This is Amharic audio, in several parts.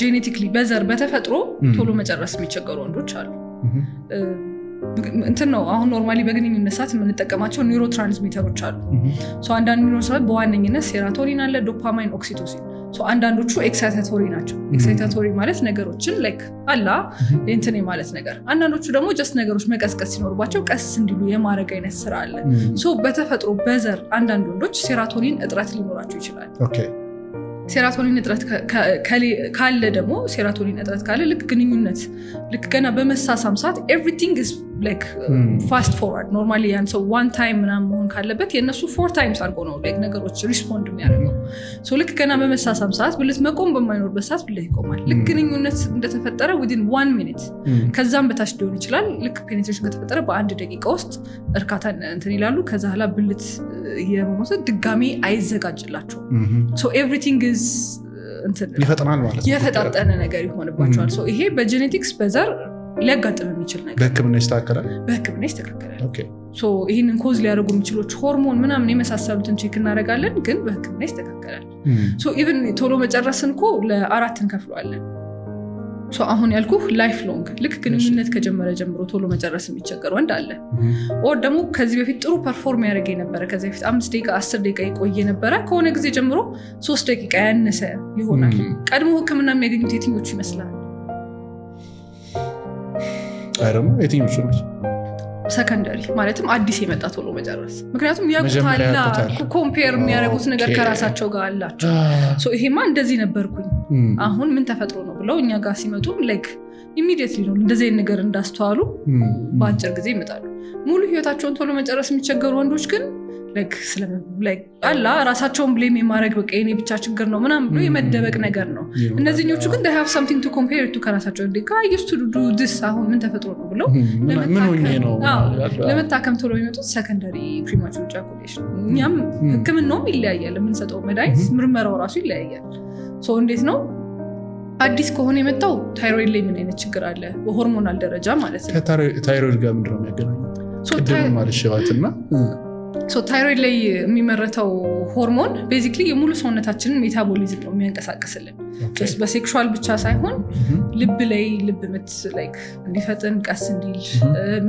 Genetically በዘር በተፈጥሮ ቶሎ መጨረስ የሚቸገሩ ወንዶች አሉ። እንትን ነው፣ አሁን normally በግንኙነት ሰዓት የምንጠቀማቸው neurotransmitter ኦች አሉ። አንዳንድ neuro በዋነኝነት serotonin አለ፣ dopamine፣ oxytocin። አንዳንዶቹ excitatory ናቸው። Excitatory ማለት ነገሮችን like አላ እንትን ማለት ነገር፣ አንዳንዶቹ ደግሞ just ነገሮች መቀዝቀዝ ሲኖርባቸው ቀስ እንዲሉ የማድረግ አይነት ስራ አለ። በተፈጥሮ በዘር አንዳንድ ወንዶች serotonin እጥረት ሊኖራቸው ይችላል። Serotonin እጥረት ካለ ደግሞ፣ serotonin እጥረት ካለ ልክ ግንኙነት ልክ ገና በመሳሳም ሰዓት everything is like fast forward። Normally ያን ሰው one time ምናምን መሆን ካለበት የእነሱ four times አድርጎ ነው like ነገሮች respond የሚያደርገው። ልክ ገና በመሳሳም ሰዓት ብልት መቆም በማይኖርበት ሰዓት ብልት ይቆማል። ልክ ግንኙነት እንደተፈጠረ within one minute ከዛም በታች ሊሆን ይችላል። ልክ penetration ከተፈጠረ በ1 ደቂቃ ውስጥ እርካታ እንትን ይላሉ። ከዛ ኋላ ብልት የመሞሰድ ድጋሚ አይዘጋጅላቸውም። Everything is ይፈጥናል ማለት ነው። የፈጣጠነ ነገር ይሆንባቸዋል። ይሄ በ genetics በዘር ሊያጋጥም የሚችል ነገር። በሕክምና ይስተካከላል። በሕክምና ይስተካከላል። ይህንን cause ሊያደርጉ የሚችሎች ሆርሞን ምናምን የመሳሰሉትን check እናደርጋለን፣ ግን በሕክምና ይስተካከላል። Even ቶሎ መጨረስን እኮ ለአራት እንከፍለዋለን። አሁን ያልኩህ lifelong ልክ ግንኙነት ከጀመረ ጀምሮ ቶሎ መጨረስ የሚቸገር ወንድ አለ። Or ደግሞ ከዚህ በፊት ጥሩ perform ያደርግ የነበረ፣ ከዚህ በፊት 5 ደቂቃ 10 ደቂቃ የቆየ ነበረ፣ ከሆነ ጊዜ ጀምሮ 3 ደቂቃ ያነሰ ይሆናል። ቀድሞ ህክምና የሚያገኙት የትኞቹ ይመስላል? አይ ደግሞ የትኞቹ ናቸው? Secondary ማለትም አዲስ የመጣ ቶሎ መጨረስ። ምክንያቱም መጀመሪያ ያውቁታላ። ያውቁታል። Compare የሚያደርጉት ነገር ከራሳቸው ጋር አላቸው። So ይሄማ እንደዚህ ነበርኩኝ፣ አሁን ምን ተፈጥሮ ነው ብለው እኛ ጋር ሲመጡ like immediately ነው እንደዚህ አይነት ነገር እንዳስተዋሉ በአጭር ጊዜ ይመጣሉ። ሙሉ ህይወታቸውን ቶሎ መጨረስ የሚቸገሩ ወንዶች ግን like like አላ ራሳቸውን blame የማድረግ፣ በቃ የኔ ብቻ ችግር ነው ምናምን ብሎ የመደበቅ ነገር ነው። እነዚህኞቹ ግን they have something to compare to ከራሳቸው፣ እንዴ I used to do this፣ አሁን ምን ተፈጥሮ ነው ብለው ምን ሆኜ ነው? አዎ፣ ለመታከም ቶሎ የሚመጡት secondary premature ejaculation። እኛም ህክምናውም ይለያያል። የምንሰጠው መድኃኒት ምርመራው ራሱ ይለያያል። So እንዴት ነው፣ አዲስ ከሆነ የመጣው ታይሮይድ ላይ ምን አይነት ችግር አለ በ hormonal ደረጃ ማለት ነው። ከታይሮይድ ጋር ምንድን ነው የሚያገናኘው? So ቅድም ማለት እና So thyroid ላይ የሚመረተው ሆርሞን basically የሙሉ ሰውነታችንን metabolism ነው የሚያንቀሳቅስልን። Just በ sexual ብቻ ሳይሆን ልብ ላይ ልብ ምት like እንዲፈጥን ቀስ እንዲል፣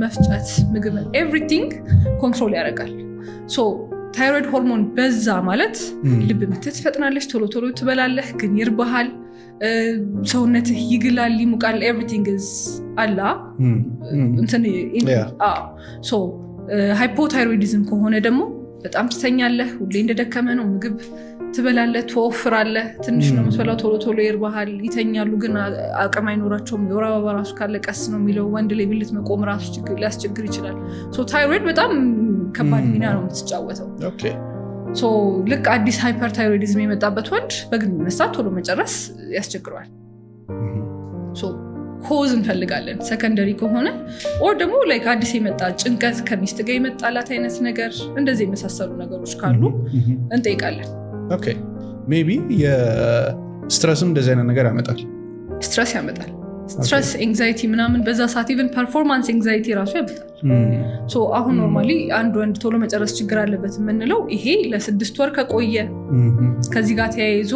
መፍጨት፣ ምግብ፣ everything control ያደርጋል። So thyroid hormone በዛ ማለት ልብ ምት ትፈጥናለች፣ ቶሎ ቶሎ ትበላለህ፣ ግን ይርባሃል፣ ሰውነትህ ይግላል፣ ይሙቃል። Everything is አላ እንትን። So hypothyroidism ከሆነ ደግሞ በጣም ትተኛለህ፣ ሁሌ እንደደከመ ነው፣ ምግብ ትበላለህ፣ ትወፍራለህ፣ ትንሽ ነው የምትበላው፣ ቶሎ ቶሎ ይርባሃል። ይተኛሉ፣ ግን አቅም አይኖራቸውም። የወር አበባ ራሱ ካለ ቀስ ነው የሚለው። ወንድ ላይ ብልት መቆም ራሱ ሊያስቸግር ይችላል። ታይሮይድ በጣም ከባድ ሚና ነው የምትጫወተው። So ልክ አዲስ hyperthyroidism የመጣበት ወንድ በግንኙነት ሰዓት ቶሎ መጨረስ ያስቸግረዋል። Cause እንፈልጋለን secondary ከሆነ or ደግሞ like አዲስ የመጣ ጭንቀት፣ ከሚስት ጋር የመጣላት አይነት ነገር፣ እንደዚህ የመሳሰሉ ነገሮች ካሉ እንጠይቃለን። Okay፣ maybe የ stress ም እንደዚህ አይነት ነገር ያመጣል። Stress ያመጣል። Stress፣ anxiety ምናምን በዛ ሰዓት even performance anxiety ራሱ ያመጣል። So አሁን normally አንድ ወንድ ቶሎ መጨረስ ችግር አለበት የምንለው ይሄ ለ6 ወር ከቆየ፣ ከዚህ ጋር ተያይዞ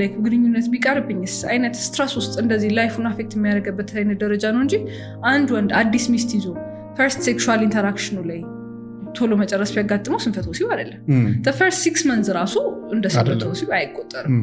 like ግንኙነት ቢቀርብኝስ አይነት stress ውስጥ እንደዚህ life ኡን affect የሚያደርግበት አይነት ደረጃ ነው እንጂ አንድ ወንድ አዲስ ሚስት ይዞ first sexual interaction ኑ ላይ ቶሎ መጨረስ ቢያጋጥመው ስንፈተ ወሲብ አይደለም። First 6 months ራሱ እንደ ስንፈተ ወሲብ አይቆጠርም።